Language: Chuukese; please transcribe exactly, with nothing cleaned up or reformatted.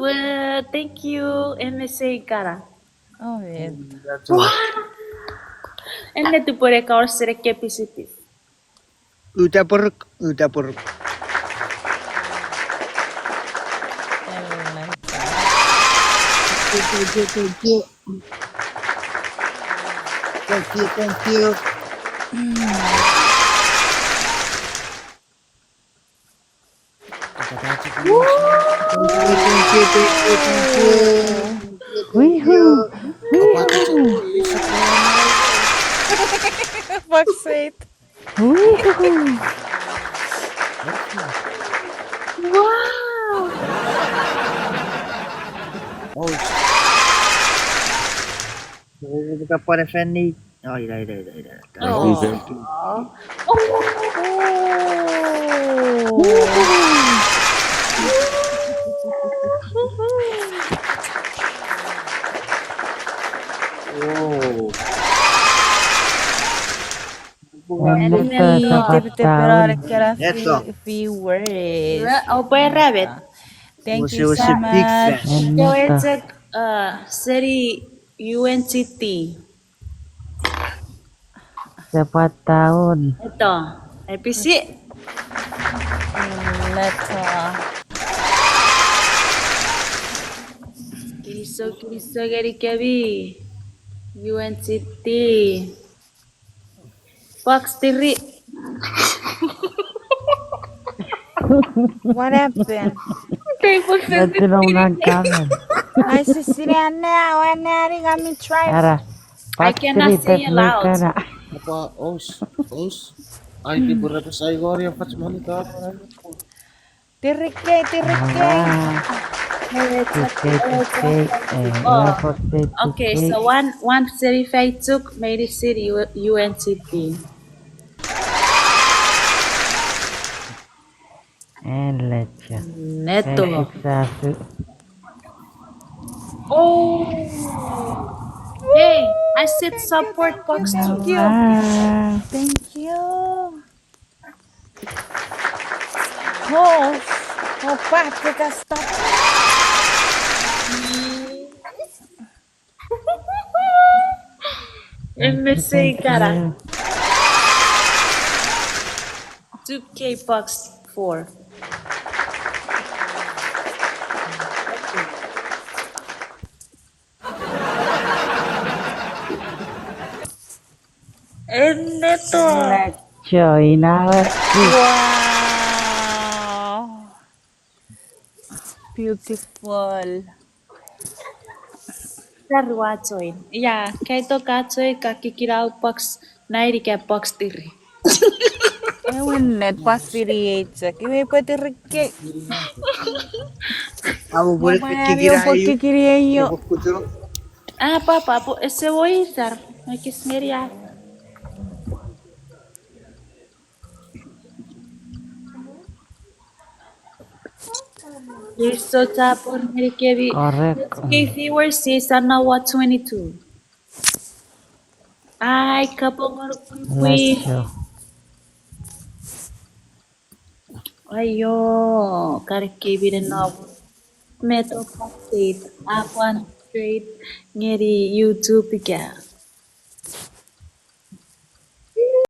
Well, thank you, M S A Gara. Oh, yeah. That's all. Ennet upwene kaor sene ke P C P. Uta puruk, uta puruk. Thank you, thank you, thank you. Thank you, thank you. Woohoo! Woohoo! Fuck's sake. Woohoo! Wow! Oh, sh- Ka pwan fan ni. Oh, ina, ina, ina, ina. Oh. Oh. Ennet, ennet, ennet, ennet, ennet, ennet, ennet, ennet. Thank you so much. Ennet. Ennet. Seni U N C T. Sepwataun. Eto. A B C. Mm, eto. Kinisou, kinisou ngenikemi. U N C T. Box three. What happened? Ai sisine anea, anea ni kami try. Ara. I cannot say aloud. Apa, os, os. Ai, ki pura pesai gori, apa, cuman itu apa, ai. Tirikei, tirikei. Tirikei, tirikei. Okay, so one, one seni fai chok, meinisin U N C T. Ennet. Ennet. Oh. Hey, I said support box too. Thank you. Thank you. Oh, oh, Patrick, stop. M S A Gara. Two K bucks for. Enneto. Join our. Wow. Beautiful. Tarua join. Ya, kaito ka join ka kikinau box nine ika box three. Ewen net pwa fini ei chok. Iwe pwe tirikei. Amo pwe kikira ei. Pwe kikira ei. Ah, papa, pwe ese woi tar. Ekis meria. Kiiso chapur ngenikemi. Correct. K C worse is an hour twenty-two. Ai, kapong ngonuk pwipwi. Let's go. Aio, kar kei bine no. Meto update, a pwan trade ngeni YouTube ika.